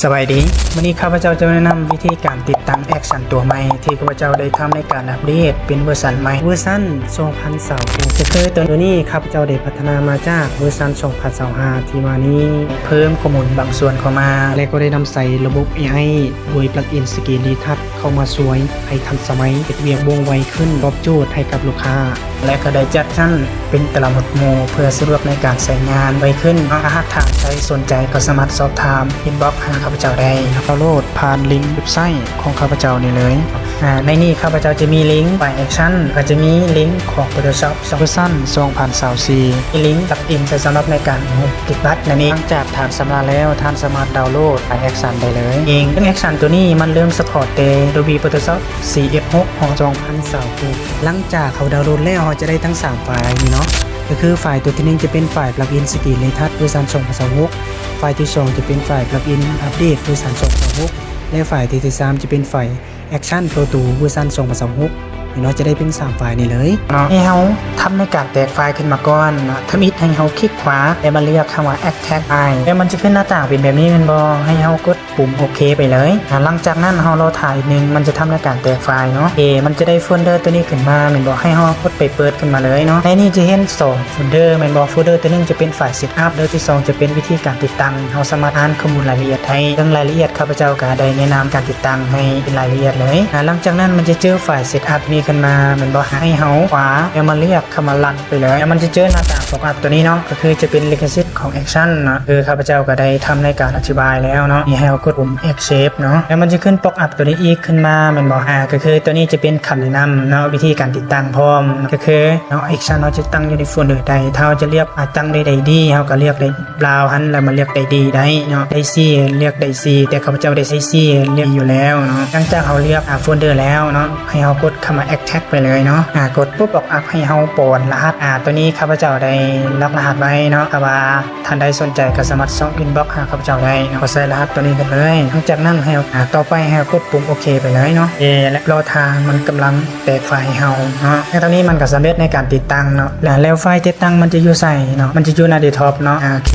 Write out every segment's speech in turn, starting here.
ສະບາຍດີ, ມື້ນີ້ຂ້າພະເຈົ້າຈະມາແນະນຳວິທີການຕິດຕັ້ງແອັກຊັນຕົວໃໝ່ ທີ່ຂ້າພະເຈົ້າໄດ້ທຳໃນການອັບເດດເປັນເວີຊັນໃໝ່ ເວີຊັນສອງພັນຊາວຫົກ ກໍຄືຕົວນີ້ຂ້າພະເຈົ້າໄດ້ພັດທະນາມາຈາກເວີຊັນສອງພັນຊາວຫ້າທີ່ມານີ້ ເພີ່ມຂໍ້ມູນບາງສ່ວນເຂົ້າມາ ແລະກໍໄດ້ນຳໃຊ້ລະບົບເອໄອ ໂດຍປລັກອິນສະກິນຣີທັດ ເຂົ້າມາຊ່ວຍໃຫ້ທັນສະໄໝ, ເຮັດວຽກວ່ອງໄວຂຶ້ນ, ຕອບໂຈດໃຫ້ກັບລູກຄ້າ ແລະກໍໄດ້ຈັດຊັ້ນເປັນແຕ່ລະໝວດໝູ່ ເພື່ອສະດວກໃນການໃຊ້ງານໄວຂຶ້ນເນາະ. ຖ້າຫາກທ່ານໃດສົນໃຈກໍສາມາດສອບຖາມອິນບັອກຫາຂ້າພະເຈົ້າໄດ້. ດາວໂຫຼດຜ່ານລິງເວັບໄຊຂອງຂ້າພະເຈົ້ານີ້ເລີຍ. ອາ ໃນນີ້ຂ້າພະເຈົ້າຈະມີລິງໄຟລ໌ແອັກຊັນ ແລະກໍຈະມີລິງຂອງໂຟໂຕຊອບເວີຊັນສອງພັນຊາວສີ່ ມີລິງປລັກອິນໃຊ້ສຳລັບໃນການຮູບຕິດບັດນັ້ນເອງ. ຫຼັງຈາກທ່ານຊຳລະແລ້ວ ທ່ານສາມາດດາວໂຫຼດໄຟລ໌ແອັກຊັນໄດ້ເລີຍເອງ. ເຊິ່ງແອັກຊັນຕົວນີ້ມັນເລີ່ມສະພອດແຕ່ໂດບີໂຟໂຕຊອບ ຊີເອັຟຫົກ ຂອງສອງພັນຊາວຫົກ. ຫຼັງຈາກເຮົາດາວໂຫຼດແລ້ວ ເຮົາຈະໄດ້ທັງສາມໄຟລ໌ນີ້ເນາະ, ກໍຄືໄຟລ໌ຕົວທີໜຶ່ງຈະເປັນໄຟລ໌ປລັກອິນສະກິນຣີທັດເວີຊັນສອງພັນຊາວຫົກ, ໄຟລ໌ທີສອງຈະເປັນໄຟລ໌ປລັກອິນອັບເດດເວີຊັນສອງພັນຊາວຫົກ ແລະໄຟລ໌ທີສາມຈະເປັນໄຟລ໌ແອັກຊັນໂປຣໂຕເວີຊັນສອງພັນຊາວຫົກນີ້ເນາະ. ຈະໄດ້ເປັນສາມໄຟລ໌ນີ້ເລີຍເນາະ. ໃຫ້ເຮົາທຳໃນການແຕກໄຟລ໌ຂຶ້ນມາກ່ອນເນາະ. ທຳອິດໃຫ້ເຮົາຄລິກຂວາ ແລ້ວມາເລືອກຄຳວ່າ Extract File ແລ້ວມັນຈະຂຶ້ນໜ້າຕ່າງເປັນແບບນີ້ແມ່ນບໍ່? ໃຫ້ເຮົາກົດ ປຸ່ມໂອເຄໄປເລີຍ. ອາ ຫຼັງຈາກນັ້ນເຮົາລໍຖ້າອີກໜຶ່ງ ມັນຈະທຳໃນການແຕກໄຟລ໌ເນາະ. ເອ ມັນຈະໄດ້ໂຟນເດີຕົວນີ້ຂຶ້ນມາແມ່ນບໍ່? ໃຫ້ເຮົາກົດໄປເປີດຂຶ້ນມາເລີຍເນາະ. ໃນນີ້ຈະເຫັນສອງໂຟນເດີແມ່ນບໍ່? ໂຟນເດີຕົວໜຶ່ງຈະເປັນໄຟລ໌ເຊັດອັບ ໂຟນເດີທີສອງຈະເປັນວິທີການຕິດຕັ້ງ. ເຮົາສາມາດອ່ານຂໍ້ມູນລາຍລະອຽດໄດ້. ເລື່ອງລາຍລະອຽດ ຂ້າພະເຈົ້າກໍໄດ້ແນະນຳການຕິດຕັ້ງໃຫ້ເປັນລາຍລະອຽດເລີຍ. ອາ ຫຼັງຈາກນັ້ນມັນຈະເຈີໄຟລ໌ເຊັດອັບນີ້ຂຶ້ນມາແມ່ນບໍ່? ໃຫ້ເຮົາຂວາ ແລ້ວມາເລືອກຄຳວ່າ ລັນ ໄປເລີຍ. ແລ້ວມັນຈະເຈີໜ້າຕ່າງປັອບອັບຕົວນີ້ເນາະ, ກໍຄືຈະເປັນລິຂະສິດຂອງແອັກຊັນເນາະ. ຄືຂ້າພະເຈົ້າກໍໄດ້ທຳໃນການອະທິບາຍແລ້ວເນາະ. ນີ້ໃຫ້ເຮົາກົດປຸ່ມ Accept ເນາະ. ແລ້ວມັນຈະຂຶ້ນປັອບອັບຕົວນີ້ອີກຂຶ້ນມາແມ່ນບໍ່? ອາ ກໍຄືຕົວນີ້ຈະເປັນຄຳແນະນຳເນາະ, ວິທີການຕິດຕັ້ງພ້ອມ ກໍຄືເນາະ ແອັກຊັນເຮົາຈະຕັ້ງຢູ່ໃນໂຟນເດີໃດ. ຖ້າເຮົາຈະເລືອກ ອາ ຕັ້ງໄດ້ໃດດີ ເຮົາກໍເລືອກໄດ້ ບຣາວຫັ້ນ ແລ້ວມາເລືອກໄດ້ດີໄດ້ເນາະ. ໄດ້ສີ່ ເລືອກໄດ້ສີ່ ແຕ່ຂ້າພະເຈົ້າໄດ້ໃຊ້ສີ່ ເລືອກຢູ່ແລ້ວເນາະ. ຫຼັງຈາກເຮົາເລືອກ ອາ ໂຟນເດີແລ້ວເນາະ, ໃຫ້ເຮົາກົດຄຳວ່າ Extract ໄປເລີຍເນາະ. ອາ ກົດປຸບ ອອກອັບໃຫ້ເຮົາປ້ອນລະຫັດ ອາ ຕົວນີ້ຂ້າພະເຈົ້າໄດ້ລັອກລະຫັດໄວ້ເນາະ. ຖ້າວ່າທ່ານໃດສົນໃຈກໍສາມາດສົ່ງອິນບັອກຫາຂ້າພະເຈົ້າໄດ້ເນາະ. ກໍໃສ່ລະຫັດຕົວນີ້ໄປເລີຍ. ຫຼັງຈາກນັ້ນໃຫ້ ອາ ຕໍ່ໄປໃຫ້ເຮົາກົດປຸ່ມໂອເຄໄປເລີຍເນາະ. ເອ ແລະ ລໍຖ້າມັນກຳລັງແຕກໄຟລ໌ໃຫ້ເຮົາເນາະ. ແລ້ວຕອນນີ້ມັນກໍສຳເລັດໃນການຕິດຕັ້ງເນາະ. ແລ້ວ ແລ້ວໄຟລ໌ຕິດຕັ້ງມັນຈະຢູ່ໃສເນາະ? ມັນຈະຢູ່ໜ້າເດັສທັອບເນາະ. ອາ ໂອເຄ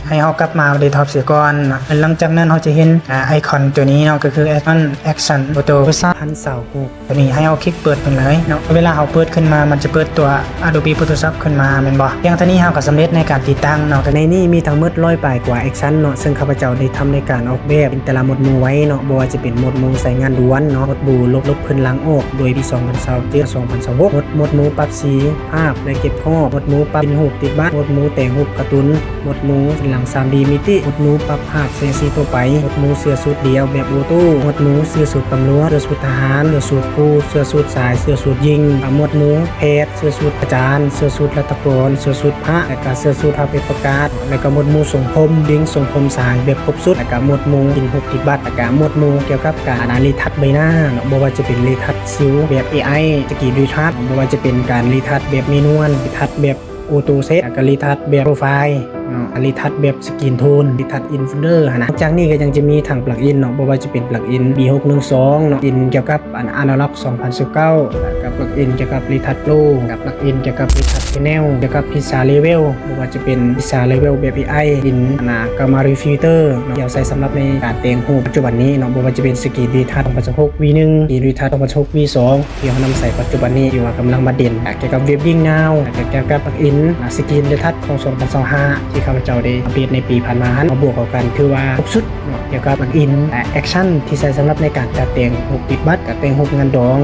ໃຫ້ເຮົາກັບມາເດັສທັອບເສຍກ່ອນເນາະ. ແລ້ວຫຼັງຈາກນັ້ນເຮົາຈະເຫັນ ອາ ໄອຄອນຕົວນີ້ເນາະ, ກໍຄື Add on Action Photo ເວີຊັນສອງພັນຊາວຫົກ ຕົວນີ້ໃຫ້ເຮົາຄລິກເປີດມັນເລີຍເນາະ. ເວລາເຮົາເປີດຂຶ້ນມາ ມັນຈະເປີດຕົວ Adobe Photoshop ຂຶ້ນມາແມ່ນບໍ່? ພຽງເທົ່ານີ້ເຮົາກໍສຳເລັດໃນການຕິດຕັ້ງເນາະ. ໃນນີ້ມີທັງໝົດຮ້ອຍປາຍກວ່າແອັກຊັນເນາະ, ເຊິ່ງຂ້າພະເຈົ້າໄດ້ທຳໃນການອອກແບບເປັນແຕ່ລະໝວດໝູ່ໄວ້ເນາະ, ບໍ່ວ່າຈະເປັນໝວດໝູ່ສາຍງານດ່ວນເນາະ, ໝວດໝູ່ລົບ ລົບພື້ນຫຼັງອອກ ໂດຍປີສອງພັນຊາວເຈັດ ສອງພັນຊາວຫົກ, ໝວດ ໝວດໝູ່ປັບສີພາບ ແລະ ເກັບຂໍ້, ຫມວດໝູ່ປັບປິ່ນຮູບຕິດບັດ, ໝວດໝູ່ແຕ່ງຮູບກາຕູນ, ໝວດໝູ່ຫຼັງສາມດີມິຕິ, ໝວດໝູ່ປັບພາບແສງສີທົ່ວໄປ, ໝວດໝູ່ເສື້ອສູດດຽວແບບໂອໂຕ້, ໝວດໝູ່ເສື້ອສູດຕຳຫຼວດ, ເສື້ອສູດທະຫານ, ເສື້ອສູດຄູ, ເສື້ອສູດຊາຍ, ເສື້ອສູດຍິງ, ອາ ໝວດໝູ່ແພດ, ເສື້ອສູດອາຈານ, ເສື້ອສູດລັດຖະກອນ, ເສື້ອສູດພະ ແລະກະເສື້ອສູດພະເປັນປະກາດ, ແລະກະໝວດໝູ່ຊົງຜົມຍິງ, ຊົງຜົມຊາຍແບບຄົບຊຸດ, ແລະກະໝວດໝູ່ປິ່ນຮູບຕິດບັດ, ແລະກະໝວດໝູ່ກ່ຽວກັບການ ອາ ຣີທັດໃບໜ້າເນາະ, ບໍ່ວ່າຈະເປັນຣີທັດ ຊິວແບບເອໄອ ສະກິນຣີທັດ, ບໍ່ວ່າຈະເປັນການຣີທັດແບບແມນວນ, ຣີທັດແບບໂອໂຕເຊັດ, ແລ້ວກໍຣີທັດແບບໂປຣໄຟລ໌ເນາະ, ຣີທັດແບບສະກິນໂທນ, ຣີທັດອິນໂຟນເດີຫັ້ນນະ. ນອກຈາກນີ້ກໍຍັງຈະມີທັງປລັກອິນເນາະ, ບໍ່ວ່າຈະເປັນປລັກອິນບີຫົກໜຶ່ງສອງເນາະ, ອິນກ່ຽວກັບອັນອານາລັອກສອງພັນຊາວເກົ້າ, ແລ້ວກໍປລັກອິນກ່ຽວກັບຣີທັດໂປຣ, ແລ້ວກໍປລັກອິນກ່ຽວກັບຣີທັດແພນແນວ, ກ່ຽວກັບພິຊາເລເວລ, ບໍ່ວ່າຈະເປັນພິຊາເລເວລແບບເອໄອ, ອິນອັນນາກາມາຣີຟິວເຕີເນາະ, ທີ່ເຮົາໃຊ້ສຳລັບໃນການແຕ່ງຮູບປັດຈຸບັນນີ້ເນາະ, ບໍ່ວ່າຈະເປັນສະກິນຣີທັດສອງພັນຊາວຫົກວີໜຶ່ງ, ສະກິນຣີທັດສອງພັນຊາວຫົກວີສອງ ທີ່ເຮົານຳໃຊ້ປັດຈຸບັນນີ້ ທີ່ວ່າກຳລັງມາເດັ່ນ ແລະ ກ່ຽວກັບເວັບດິ້ງນາວ ແລະ ກ່ຽວກັບປລັກອິນ ອາ ສະກິນຣີທັດຂອງສອງພັນຊາວຫ້າ ທີ່ຂ້າພະເຈົ້າໄດ້ອັບເດດໃນປີຜ່ານມາຫັ້ນ ມາບວກເຂົ້າກັນ ຖືວ່າຄົບຊຸດເນາະ ກ່ຽວກັບປລັກອິນ ແລະ ແອັກຊັນ ທີ່ໃຊ້ສຳລັບໃນການຕັດແຕ່ງຮູບຕິດບັດ ການແຕ່ງຮູບງານດອງ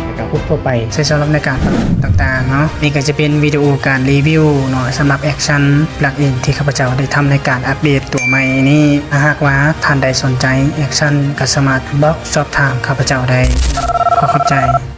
ແລະ ກະຮູບທົ່ວໄປ ໃຊ້ສຳລັບໃນການຕັດຕ່າງໆເນາະ. ນີ້ກະຈະເປັນວິດີໂອການຣີວິວເນາະ ສຳລັບແອັກຊັນ ປລັກອິນ ທີ່ຂ້າພະເຈົ້າໄດ້ທຳໃນການອັບເດດຕົວໃໝ່ນີ້. ຖ້າຫາກວ່າທ່ານໃດສົນໃຈແອັກຊັນ ກະສາມາດບລັອກສອບຖາມຂ້າພະເຈົ້າໄດ້. ຂໍຂອບໃຈ.